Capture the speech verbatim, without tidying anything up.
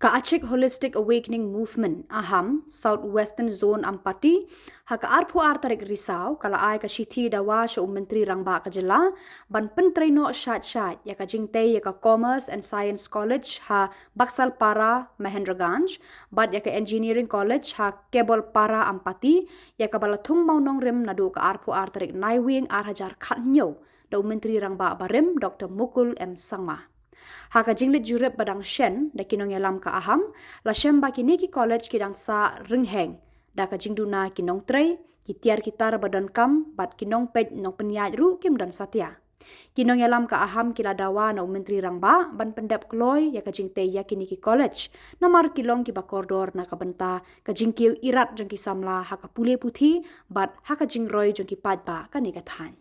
Ka Achik Holistic Awakening Movement, AHAM, South Western Zone Ampati, ha ka arphew ar tarik Risaw, ka la ai ka shithi dawa sha u Myntri Rangbah ka jylla, ban pyntrei noh shait shait ïa ka jingtei ïa ka Commerce and Science College ha Baksalpara, Mahendraganj, bad ïa ka Engineering College ha Kebolpara, Ampati, ïa kaba la thung mawnongrim naduh ka arphew ar tarik Naiwieng ar hajar khathynñiew, da u Myntri Rangbah barim Doctor Mukul M Sangma. Ha ka jingleit jurip ba dang shen da ki nongïalam ka AHAM, la shem ba kine ki college ki dang sah ryngheng da ka jingduna ki nongtrei, ki tiar ki tar ba donkam, bad ki nongpeit nongpynïaid ruh kim don satia. Ki nongïalam ka AHAM ki la dawa na u Myntri Rangbah ban pyndep kloi ïa ka jingtei ïa kine ki college, namar ki long kiba kordor na ka bynta ka jingkiew irat jong ki samla ha ka pule puthi bad ha ka jingroi jong ki paidbah kane ka thaiñ.